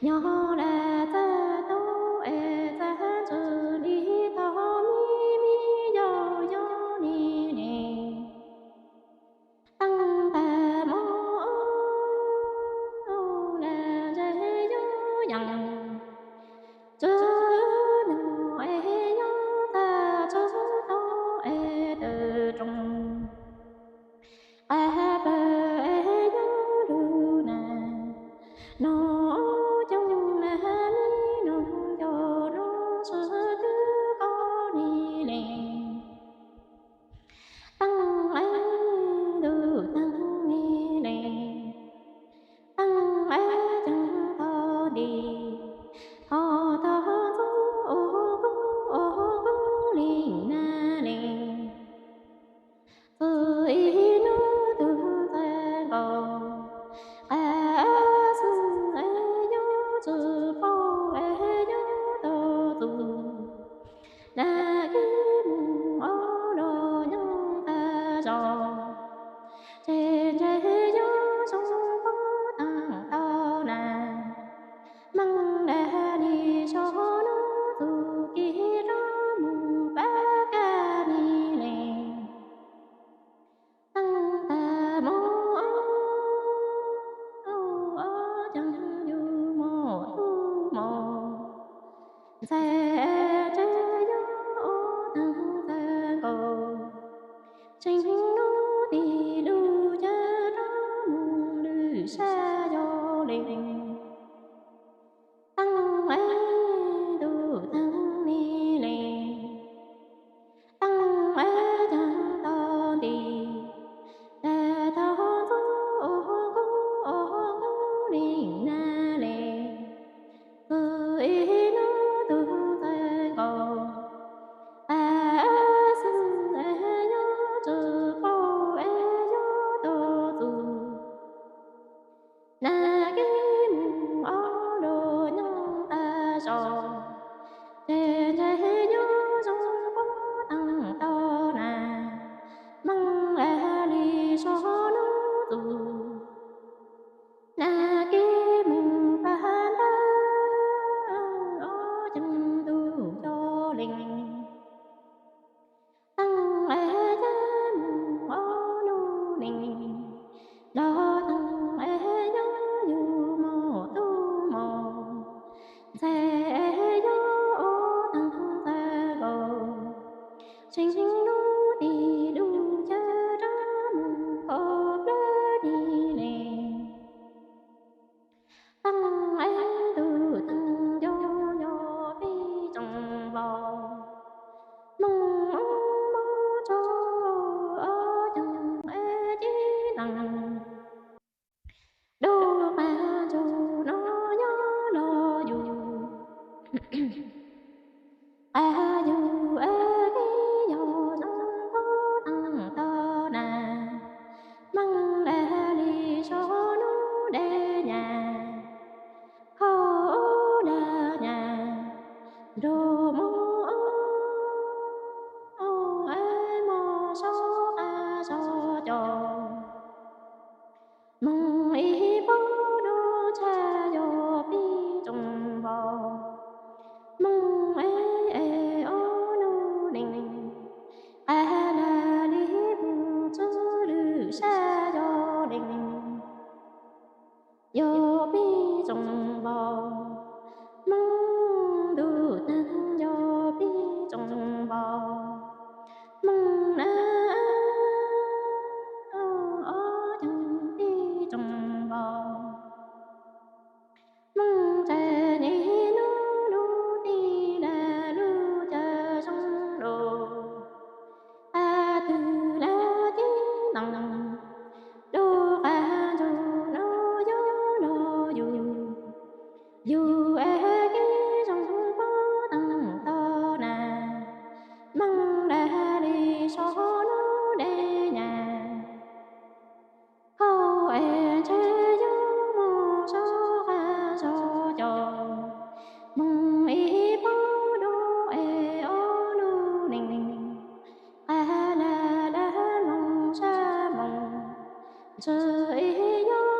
Nyob lawm txawj tub es txawj tswv li tau me me yau yau li ne. Teej tag mus lawm ntshe yuav yeem tswv nyoog es yuav tag tswv tau es tawm rooj. Qab plaws es nyob lug na, no coob na me noog coj lug sib twv koj li le. Teej es ntuj teeg li le, teej es ceev tau nti, ho tau ntxub ua kub ua kub li na le. Txwv ib hnub tug ntxawg nkaus, qab xwb es yuav tsw paub es yuav tau txug. Nag kib mus ob lub nyoog tag zog, ces ntshe yuav zoo pob teeg tau na. Meej dag li so nub txug kis rov mus pab kag li le. Teej tag mus ob ceev yug mus tub mus, ntxhais tsev yuav ua teeg txawj nkaus, tseem hnub tim lub caij rov mus lwm sab yog le. Teej es ntuj teeg li le, teej es ceev tau nti, dag tau ntxub ua kub ua kub li na le. Txwv ib hnub tug ntxawg nkaus, qab xwb es yuav tsw paub es yuav tau txug. Nag kib mus ob lub nyoog tag zog, ces ntshe yuav zoo pob teeg tau na. Meej dag li so nub txug, nag kib mus pab ntawd ob ceev ntuj cov lees. Teej es cab mus ob lub nees, los teej es nyob yug mus tub mus, ntxhais es yuav ua teeg txawj nkaus, tseem hnub tim lub caij rov mus kaum plaub li le. Teej es ntuj teeg nco nco peb tsoom npau, moog mob tso ob ceev es cib neeg. Dub qab ntsug no nyob los yug, qab yug es kib yog zoo pob teeg tau na. Meej dag li so nub dej nyas, hauv ub dag nyas, nrug mus es mos sab qab sab cos. Moog ib pob dub tshaj yog peb tsoom npau, moog es es ob lub nees, qab lag li moog tswv lwm sab yog lees. Yog peb tsoom npau, moog ntuj teeg yog peb tsoom npau, moog na ob ceev peb tsoom npau. Moog txais nyem nub lub tij laj lub caij zoo lug, qab twg lawv cib neeg, dub qab ntsug no yuav los yug, yug es kib zoo pob teeg tau na. Meej dag li so nub dej nyas, hauv es ntshe yuav mos sab qab sab cos. Moog ib pob dub es ob lub nees, qab lag lag moog sab moog, ntshe yuav